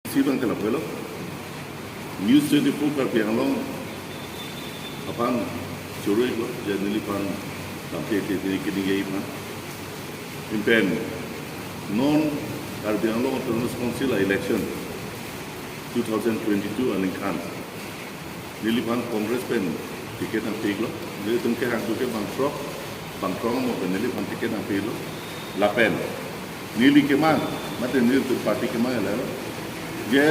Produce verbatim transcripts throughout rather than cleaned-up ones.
Si bang ke lapulo. News twenty-four Karbi Anglong aphan choro-iklo, je neliphan lamthe te te kini gei aphan. Lapen non Karbi Anglong Autonomous Council election two thousand twenty-two aningkan neliphan Congress pen ticket nangpilo. Nelitum kehang ke bangthrok, bangthrok mo pen neliphan ticket nangpilo. Lapen neli kemang, mate nelitum party kemang lahelo, je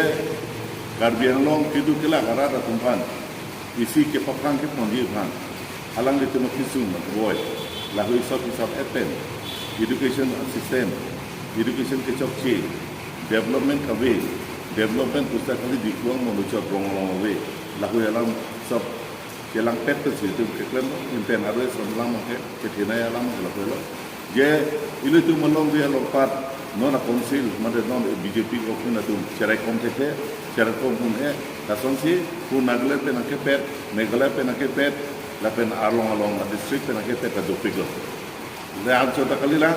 Karbi Anglong kedo kelak arat atum aphan isi kepaphrang keponji aphan alanglitum akesung mat boi, lahei hisap hisap et pen education system, education kechokche, development kave, development pusita kali Diphu Rongmon lo chot Ronglong ave, lahei alam sab chelangpet pensi itum keklem, lapen arve son alam ke, kethenei alam ke lapulo. Je ilitum along dia longpat non a council, mate non B J P government atum cheraikom thethe, cheraikom un-e, lasonsi pu Nagaland pen nangkepet, Meghalaya pen nangkepet, lapen arlong arlong a district pen nangkepet ta dopiklo. Le anchot ta kalila,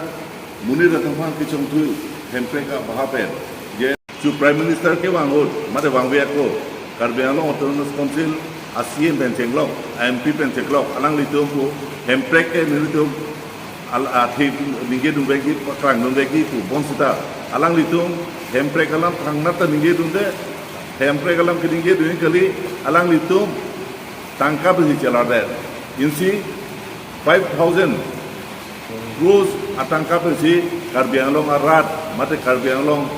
monit atum aphan kechongthu, Hemprek abahap pen. Je chu Prime Minister kevang ahut, mate vangve ako, Karbi Anglong Autonomous Council a C M pen chenglok, a M P pen chenglok, alanglitum pu, Hemprek ke nelitum al-, athe ningjedun vekji, paklang dun vekji pu, bonsita alanglitum Hemprek alam thangnat ta ningjedunde, Hemprek alam keningjedun kali, alanglitum tangka pensi chelardet. Insi five thousand crores atangka pensi Karbi Anglong arat, mate Karbi Anglong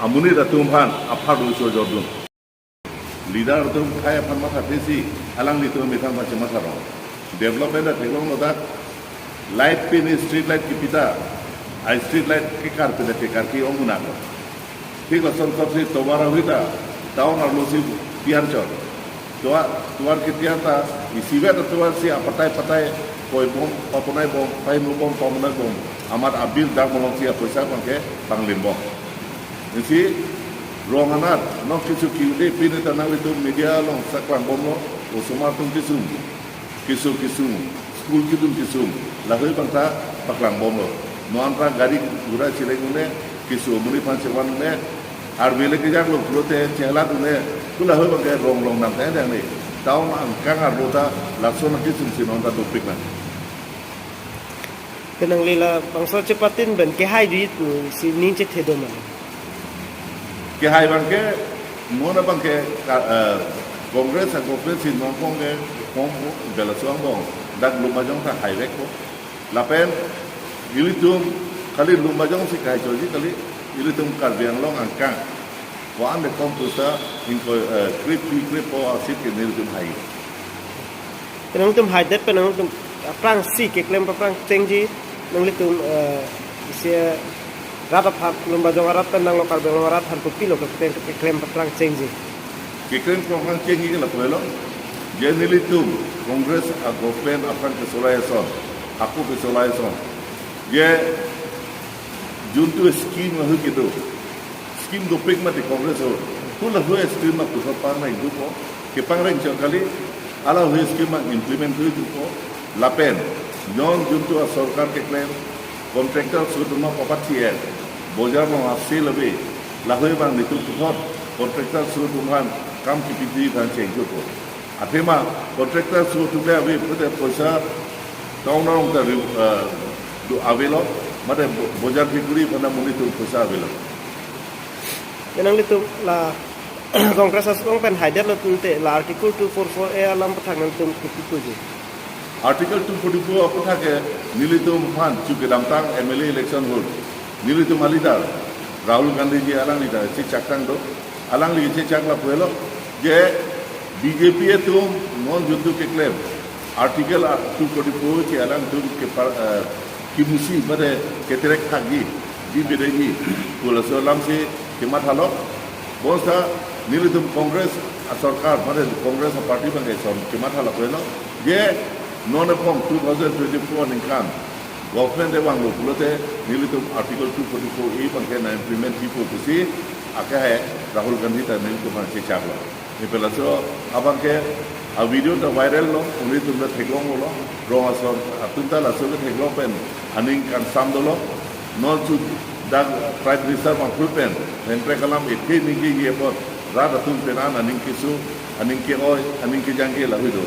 amonit atum aphan aphardo chojordun. Leader atum khei aphan mathathesi, alanglitum methang aphan chematha rong. Development ta theklonglo dak, light pine street light kepita, a street light kekar pine kekar ke-ong unako. Thik lason kotsi tovar ahut ta, town arlosi tiar chot. Tovar, tovar ketiar ta, isivet atovar si apatai patai, koi bom, paponai bom, paimo bom, pamonai bom. Amat a-bill dak malomsi apoisa abangke panglim bom. Isi rong anat, non keso ke-ode pine ta nanglitum media along saklang bomlo, osomar atum kesung, keso kesung, school kedun kesung, lahei abang ta paklang bomlo. Non ta gari gura cheleng un-e, keso amonit aphan chevan un-e, arve le kejak lo pulote chelat un-e, pu lahei abangke rong long nang ta dang ne. Town angkang arlo ta lason akesung si non ta dopik nang. Penang lila bangso chepatin pen kehai duit pu si ning chethe do ma? Kehai abangke, non abangke, ka-, eh, Congress a government si non kong ke, kong ko, bela suang bong, dak Lumbajong ta haivekpo. Lapen, ilitum, kali Lumbajong si kaichoji kali, ilitum Karbi Anglong angkang. Ko-an de kong pusa, ingkoi, eh, krephi krepo a-seat ke nelitum hai. Nangtum haidet pen nangtum aphrangsi keklem aphrang chengji, nanglitum, eh, isi rat aphan, Lumbajong arat pen nanglo Karbi Anglong arat aphan kopilo keklem, keklem aphrang chengji. Keklem aphrang chengji ke lapulo. Je nelitum Congress a government aphrang kesolai ason, ako kesolai ason. Je juntu scheme ahu kedo. Scheme dopik mati Congress ahut. Pu lahei scheme ma puthot pangreng dopo. Kepangreng chot kali, lahei scheme ma implement kuri dopo. Lapen, non juntu a sorkar keklem, contractor aso atum ma papat C N, bojar along a-sale ave, lahei abang nelitum puthot, contractor aso atum aphan, kam kipiji aphan cheng dopo. Athema contractor aso atum le ave, pute poisa town along ta ri-, eh, do avelo, mate bo-, bojar kekuri aphan amonit atum poisa avelo. Nanglitum la Congress asong pen haidetlo tangte la Article two forty-four A alam aputhak nangtum kopi puji? Article two forty-four aputhak ke nelitum aphan chu kedamtang M L A election ahut nelitum a-leader Rahul Gandhi ji alangli ta chechak tang do. Alangli chechak lapulo je B J P atum non juntu keklem Article two forty-four si alangtum ke par-, eh, kimusi mate keterek thakji, di bedeji, pu laso alam si kemathalo. Bonta nelitum Congress a sorkar, mate Congress a party abangke son kematha lapulo. Je non aphrang two thousand twenty-four aningkan government vanglo pulote nelitum Article two forty-four A abangke nang-implement pipo pusi akehai Rahul Gandhi ta nelitum aphan chechaklo. Lapen laso abangke a-video ta viral lo, nelitum ta theklonglo, rong asor atum ta laso ketheklong pen aning kangsam dolo, non chu Dak Prime Minister bangphu pen hemprek alam ethe ningje apot rat atum pen an aning kesung, aning ke-oi, aning kejangke lahui do.